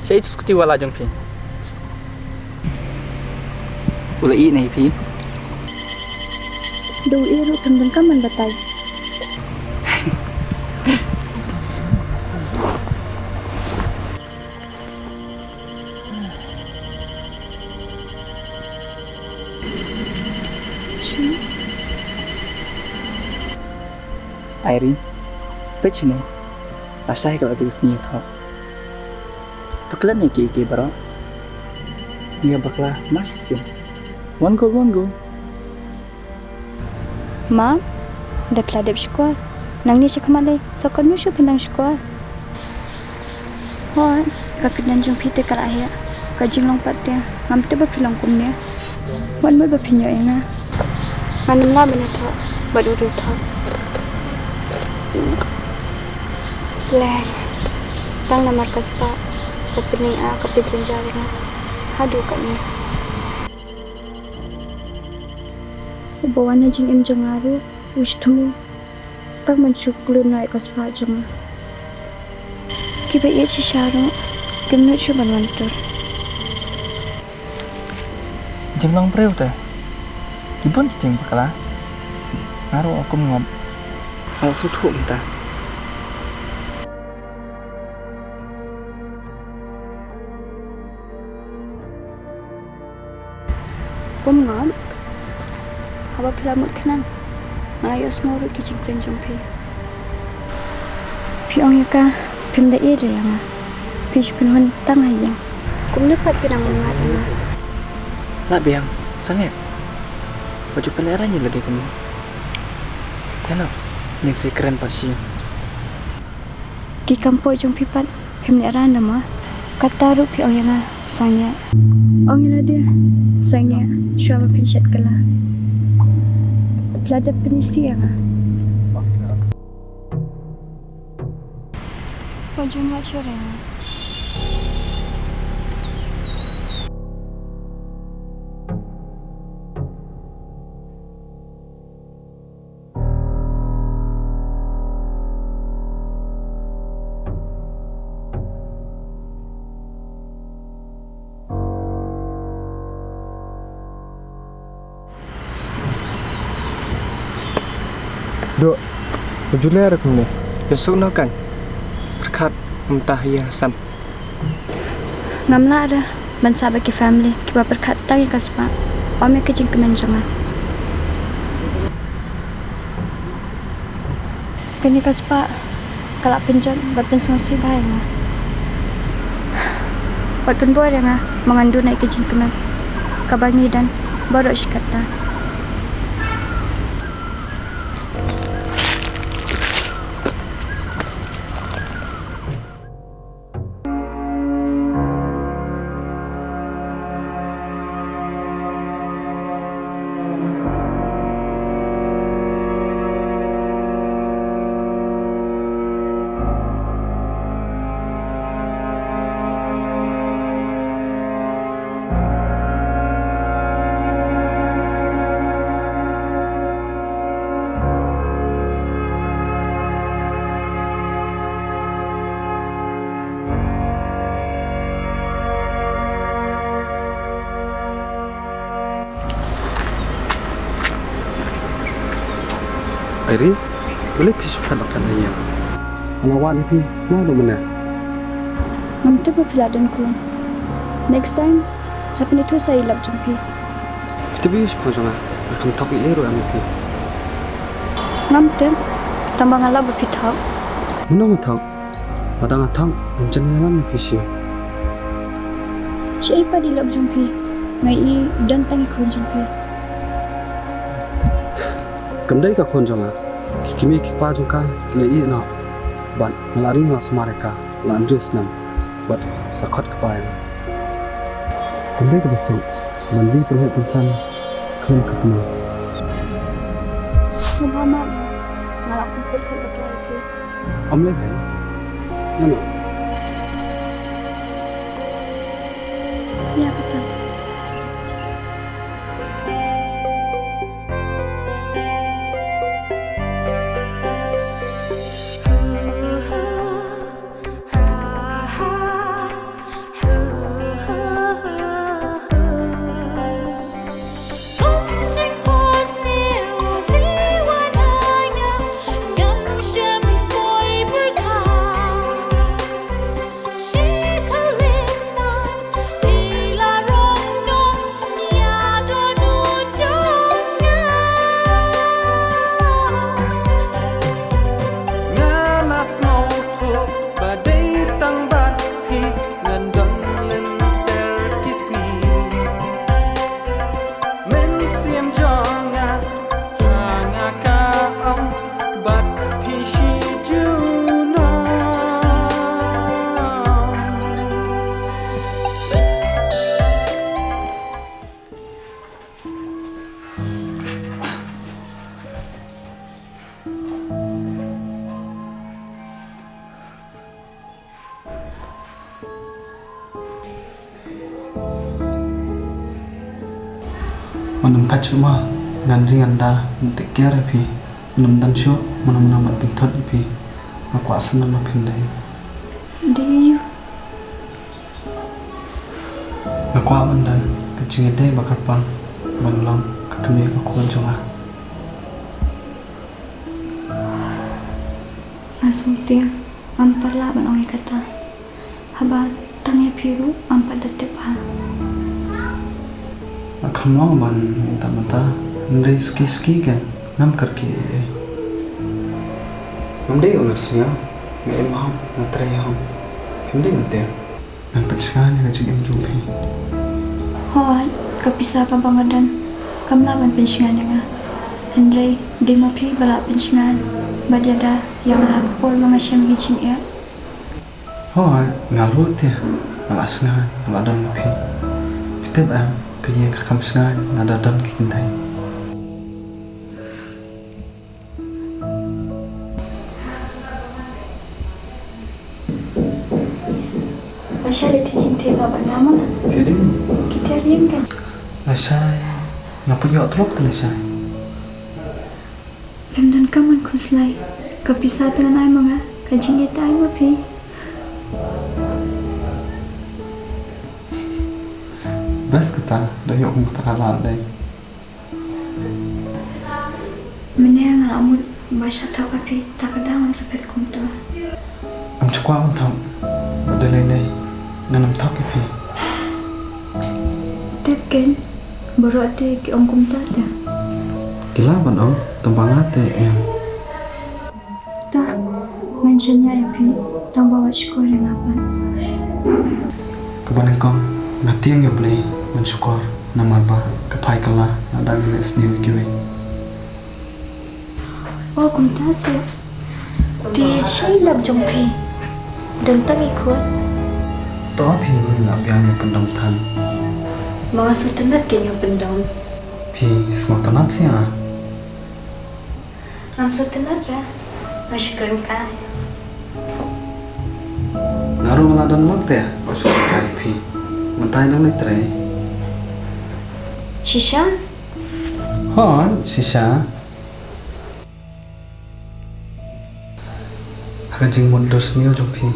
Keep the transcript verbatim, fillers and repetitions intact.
Shaei utu scooty wala jong phi? U la ïeh na ïa phi? Da u ïeh ruh phim donkam ban batai. Irene, peit shane. Lashai ka la dei ka sngi ïathoh. To klet ïa kiei kiei baroh. Ngi ïa bakla mar shisien. Wan go, wan go. Ma, da phi la dep shukor. Nangne sha khmat lei, sa katno shuh phin dang shukor. Hooid, ka kyrdan jong phi te ka la heh. Ka jinglong pat te, ngam tip ba phi long kumne. Wat mut ba phin ïoh ïa nga. Ngan ym lah ban ïathoh bad u riewthoh. Leh, tang namar ka spah ba phin ïa ka pynjynjar ïa nga haduh katne. Uba wan ha jingim jong nga ruh u sngewthuh. Tang ban shu khlun noh ïa ka spah jong nga. Kiba ïeit shisha ruh kim nud shuh ban wan tur. Jinglong briew te ki bun ki jingbakla. Nga ruh kum ngop. Nga la sngewthuh mynta. Kum ngop, haba phi la mut khnang nga la ïohsngew ruh ki jingkren jong phi. Phi ong ïa ka phim da ïeit ïa nga. Phi shu kynhun tang ha ïing. Kumno pat phi nang mad ïa nga? Lah biang, sangeh. Wat ju pynlehrain ïa lade kumne. Ïa no, ngin sa kren pat shi. Ki kam poi jong phi pat phim lehrain da ma. Kata ruh phi ong ïa nga sangeh. Ong ïa lade sangeh shuwa ba phin shet kylla. Phi la dep pyni sih ïa nga. Wat ju mad shuh ïa nga. Dok, ka Julia ruh kumne. Ïa suk noh kan. Pyrkhat mynta ha ïing ha sem. Ngam lah da ban sah bad ki family kiba pyrkhat tang ïa ka spah, ym ïa ka jingkmen jong nga. Kane ka spah ka la pynjot bad pynsngewsih bha ïa nga. Wat pynbor ïa nga ba ngan duh noh ïa ka jingkmen kaba ngi don baroh shi katta. Irene, balei phi shu khat khat ïa nga? Nga la wad ïa phi naduh mynne. Ngam tip ba phi la don khun. Next time sa pynithuh sa ïa i lok jong phi. Phi tip ïa u shipang jong nga, nga khlem thok ei ei ruh ïa phi. Ngam tip, tang ba nga lap ba phi thok. Mano nga thok? Lada nga thok ngan jin ïalam ïa phi shi. Shaei pat i lok jong phi? Nga i i don tang i khun jong phi. Kam dei ka khun jong nga. Ki kmie ki kpa jong ka ki la ïeh noh. Bad nga la ri nga la sumar ïa ka la hynriew snem. Bad ka khot kpa ïa nga. Kam dei kaba suk ban die pynheh pynsan khlem ka kmie. Sngewbha map, nga la pynpeit khlem ka kmie. Ym lei phi. Mano? Ïa kata. Ym pat shuh ma, ngan ri ngan da, ngan take care ïa phi. Ym don shuh mano mano ban pynthut ïa phi. Nga kwah sngewbha ma phin dei. Dei ïa u. Nga kwah ban don ka jingïadei ba kyrpang ban long ka kmie ka khun jong nga. Nga sngewthuh, ngam pat lah ban ong ïa kata. Haba tang ïa phi ruh ngam pat da tip ha. Nga kham long ban mynta mynta, hynrei suki suki kan ngam kyrkieh ei ei. Ngam dei u nongshna, nga im hok, nga trei hok. Phim dei mynta. Ngan pynsngew ïa ka jingim jong phi. Hooid, ka pisa kaba nga don kam lah ban pynsngew ïa nga. Hynrei dei ma phi ba lah pynsngew bad ïada ïa nga ha ka por ba nga shem ïa ka jingeh. Hooid, nga ruh te nga lah sngew, nga lah don ma phi. Phi tip em, ka ïing ka kham sngew lada don ki kynthei. Lashai leit thied jingthied noh bad nga ma. Thied ïa? Ki thied ïing kan. Lashai, nga pynïoh tulop te lashai. Phim donkam ban khuslai. Ka pisa te ngan ai ma nga, ka jingïeit te ai ma phi. Best kata, da ïoh kumta ka lad dei. Mynne nga la mut ba sha thok ïa phi, ta ka daw ngan sa phet kumta. Ym ju kwah ban thok, ba da lei lei ngan ym thok ïa phi. Tip ken, baroh te ki ong kumta te. Ki lah ban ong, tang ba nga te em. To, ngan shaniah ïa phi, tang ba wat shukor ïa nga pat. Kaba nyngkong, nga tieng ïa U Blei ban shukor namar ba ka phai kylla lada ngi leh sniew ïa kiwei. O kumta seh. Te shaei lok jong phi? Don tang i khun. To phi, ngi la biang ïa u pyndong than. Ma nga sngewtynnat kein ïa u pyndong. Phi sngewtynnat seh ah. Ngam sngewtynnat re. Nga shu kren kai. Nga ruh nga la don lok te, nga shu kren kai phi. Mynta dang leit trei. Shisha? Hooid, shisha. Ha ka jingmut dusniew jong phi,